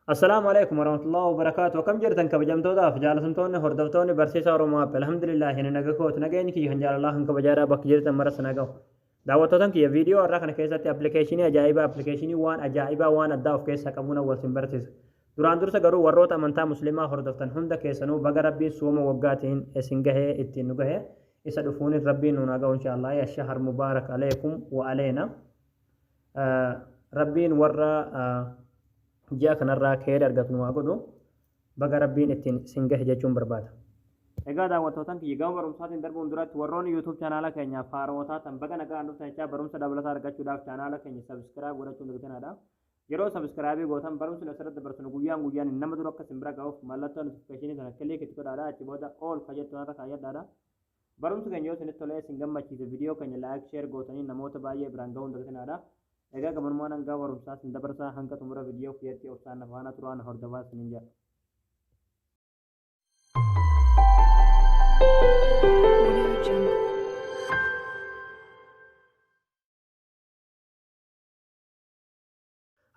Assalaamu alaikum warahmatullahi wabarakaatu. Akkam jirtan kabajamtootaaf jaalatamtoonni hordoftoonni barsiisaa Oromoo App. Alhamdulillah ani naga kooti, nageenyi kiyya kan jaalalaa kan kabajaadhaa bakka jirtan maras na gahu. Daawwattootan kiyya, viidiyoo har'aa kana keessatti appilikeeshinii ajaa'ibaa, appilikeeshinii waan ajaa'ibaa, waan addaa of keessaa qabuun wal sin barsiisa. Duraan dursa garuu warroota amantaa musliimaa hordoftan hunda keessanuu baga Rabbiin sooma waggaatiin isin gahee, ittiin nu gahee, isa dhufuunis Rabbiin nuun haa gahu inshaallah. Ya shahar mubaarak alaikum wa aleena. Rabbiin warra ji'a kanarraa keeri argatu nu haa godhu. Baga Rabbiin ittiin isin gahe jechuun barbaada. Egaa daawwattootan kiyya, gama barumsaatiin darbuun duratti warroonni YouTube chaanaala keenyaaf haarawaa taatan baga nagaan dhuftan jechaa, barumsa dabalataa argachuudhaaf chaanaala keenya subscribe godhachuun dagatinaa. Yeroo subscribe gootan barumsi nu asirratti dabarsinu guyyaan guyyaan nama dura akka isin bira ga'uuf mallattoo notification sana click itti godhaadha. Achi booda all ka jettu irra kaayyadhaadha. Barumsi keenya yoo isinitti tolee isin gammachiise, viidiyoo keenya like, share gootanii namoota baay'ee biraan ga'uun dagatinaadha. Egaa gamanumaan hanga barumsaa isin dabarsaa, hanga xumura viidiyoo kiyyatti obsaan na faana turaa, na hordofaa isiniin jedha. Audio Jungle.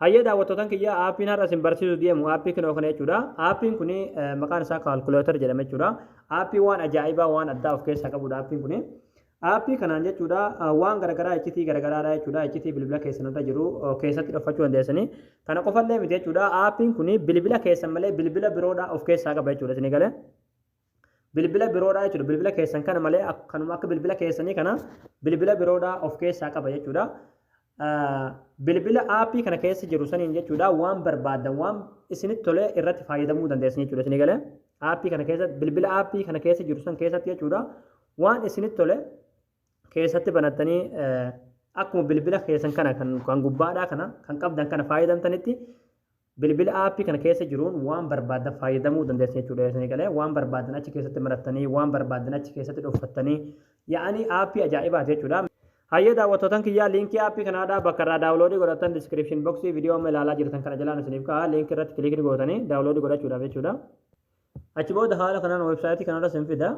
Hayyee daawwattootan kiyya, aappiin har'a isin barsiisu deemu aappii kinoo kana jechuudha. Aappiin kun maqaan isaa calculator jedhama jechuudha. Aappii waan ajaa'ibaa, waan addaa of keessaa qabudha aappiin kun. Aappii kanaan jechuudha waan garaagaraa, iccitii garaagaraadha jechuudha. Iccitii bilbila keessan irra jiru keessatti dhokfachuu dandeessanii. Kana qofallee miti jechuudha. Aappiin kun bilbila keessan malee bilbila biroodha of keessaa qaba jechuudha. Isin galee? Bilbila biroodha jechuudha. Bilbila keessan kana malee kanuma akka bilbila keessanii kana bilbila biroodha of keessaa qaba jechuudha. Bilbila aappii kana keessa jiru saniin jechuudha waan barbaadan, waan isinitti tole irratti fayyadamuu dandeessan jechuudha. Isin galee? Aappii kana keessa, bilbila aappii kana keessa jiru san keessatti jechuudha, waan isinitti tole keessatti banattanii akkuma bilbila keessan kana kan gubbaadhaa kana kan qabdan kana fayyadamtanitti bilbila aappii kana keessa jiruun waan barbaadan fayyadamuu dandeessan jechuudha. Isin galee? Waan barbaadan achi keessatti marattanii, waan barbaadan achi keessatti dhokfattanii, yaa'anii aappii ajaa'ibaati jechuudha. Hayyee daawwattootan kiyyaa, liinkii aappii kanaadhaa bakka irraa download godhatan description box viidiyoo amma ilaalaa jirtan kana jalaan isiniif ka'a. Liinkii irratti click gootanii download godhachuudhaaf jechuudha. Achi booda haala kanaan weebsaayitii kanarra isin fida.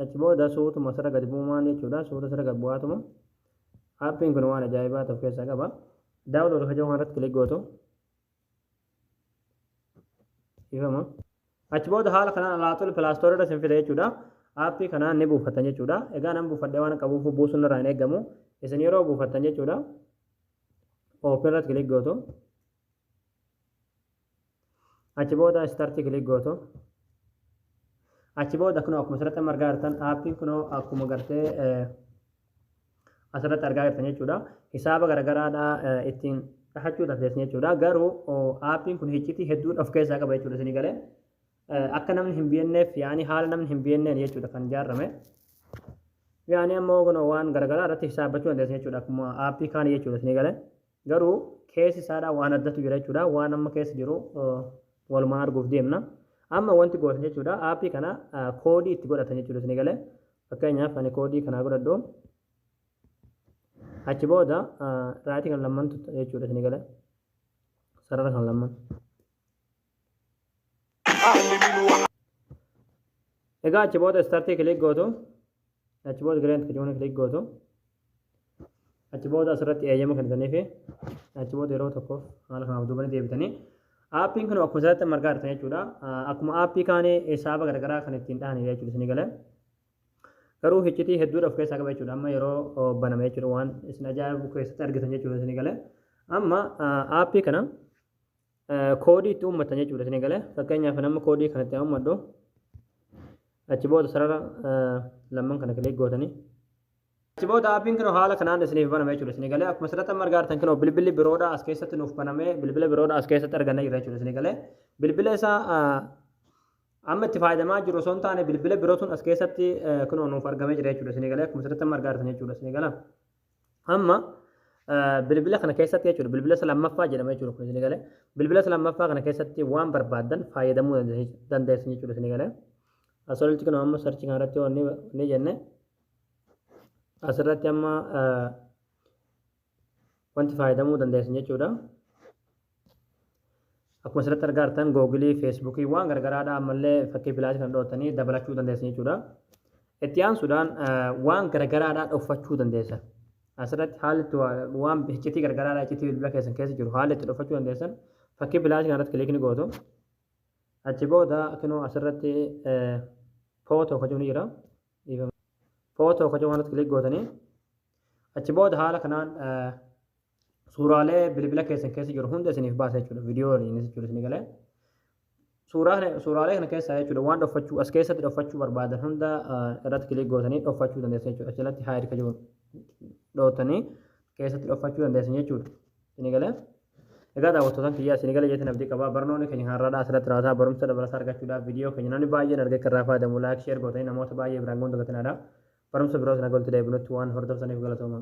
Achi booda suutuma asirra gadi bu'umaan jechuudha. Suuta asirra gad bu'aatuma. Aappiin kun waan ajaa'ibaa of keessaa qaba. Download ka jedhu irratti click gootu. Ifama. Achi booda haala kanaan alaaxul Play Store irra isin fida jechuudha. Aappii kanaan ni buufattan jechuudha. Egaa nan buufadhee waan qabuuf buusuun irraa hin eeggamu. Isin yeroo buufattan jechuudha, open irratti click gootu. Achi booda start click gootu. Achi booda kunoo akkuma asirratti amma argaa jirtan, aappiin kunoo akkuma gartee asirratti argaa jirtan jechuudha. Hisaaba garagaraadha ittiin dhahachuu dandeessan jechuudha. Garuu aappiin kun iccitii hedduun of keessaa qaba jechuudha, isinii galee? Akka namni hin biyenneef, yaani haala namni hin biyenneen jechuudha kan ijaarame. Yaani ammoo kunoo waan garagaraa irratti hisaabachuu dandeessan jechuudha, akkuma aappii kaanii jechuudha, isinii galee? Garuu keessi isaadhaa waan addatu jira jechuudha. Waan amma keessa jiru walumaan arguuf deemna. Amma wanti gootan jechuudha, aappii kana koodii itti godhatan jechuudha, isinii galee? Fakkeenyaaf ani koodii kanaa godhadhu. Achi booda right kana lamman jechuudha, isinii galee? Sarara kana lamman. Egaa achi booda start click gootu. Achi booda grant kan click gootu. Achi booda asirratti eeyyama kennitanii fi achi booda yeroo tokkoof haala kanaaf duubanii deebitanii aappiin kun akkuma asirratti argaa jirtan jechuudha. Akkuma aappii kaanii hisaaba garaagaraa kan ittiin dhahanidha jechuudha, isinii galee? Garuu iccitii hedduudha of keessaa qaba jechuudha. Amma yeroo baname jechuudha waan isin ajaa'ibu keessatti argitan jechuudha, isinii galee? Amma aappii kana koodii itti uummattan jechuudha, isinii galee? Fakkeenyaaf nama koodii kanatti uummadhu. Achi booda sarara lamman kana click gootanii. Achi booda aappiin kun haala kanaan isiniif baname jechuudha, isinii galee? Akkuma asirratti amma argaa jirtan, kunoo bilbilli biroodha as keessatti nuuf baname, bilbila biroodha as keessatti argannee jira jechuudha, isinii galee? Bilbila isaa amma itti fayyadamaa jiru osoo hin taane bilbila birootuun as keessatti kunoo nuuf argamee jira jechuudha, isinii galee? Akkuma asirratti amma argaa jirtan jechuudha, isinii gala? Amma bilbila kana keessatti jechuudha, bilbila isa lammaffaa jedhama jechuudha kun, isinii galee? Bilbila isa lammaffaa kana keessatti waan barbaaddan fayyadamuu dandeessan jechuudha, isinii galee? Asirratti kun amma search kana irratti wanni ni jenne, asirratti amma wanti fayyadamuu dandeessan jechuudha. Akkuma asirratti argaa jirtan Google, Facebookii waan garagaraadha, ammallee fakkii plus kan dhootanii dabalachuu dandeessan jechuudha. Itti aansuudhaan waan garagaraadhaa dhokfachuu dandeessan. Asirratti haalli itti waan iccitii garagaraadhaa, iccitii bilbila keessan keessa jiru haalli itti dhokfachuu dandeessan. Fakkii plusii kanarratti click ni gootu. Achi booda kunoo asirratti photo kan jiru ni jira. Photo kan jiru kanarratti click gootanii achi booda haala kanaan suuraalee bilbila keessan keessa jiru hunda isiniif baasa jechuudha. Viidiyoo waliinis jechuudha isinii galee. Suuraalee kana keessaa jechuudha waan dhoffachuu as keessatti dhoffachuu barbaadan hunda irratti click gootanii dhoffachuu dandeessan jechuudha. Achirratti hide kan jiru dhootanii keessatti dhoffachuu dandeessan jechuudha. Isinii galee. Egaa daawwattoota kiyyaa, isinii galee jeetiin abdii qabaa. Barnoonni keenya har'aadhaa asirratti raawwataa. Barumsa dabalataa argachuudhaaf viidiyoo keenya namni baay'een argee akka irraa fayyadamu like, share gootanii namoota baay'ee biraan ga'uun dagatinadha. Barumsa biroo sana golti deebinutti waan hordoftaniif galatooma.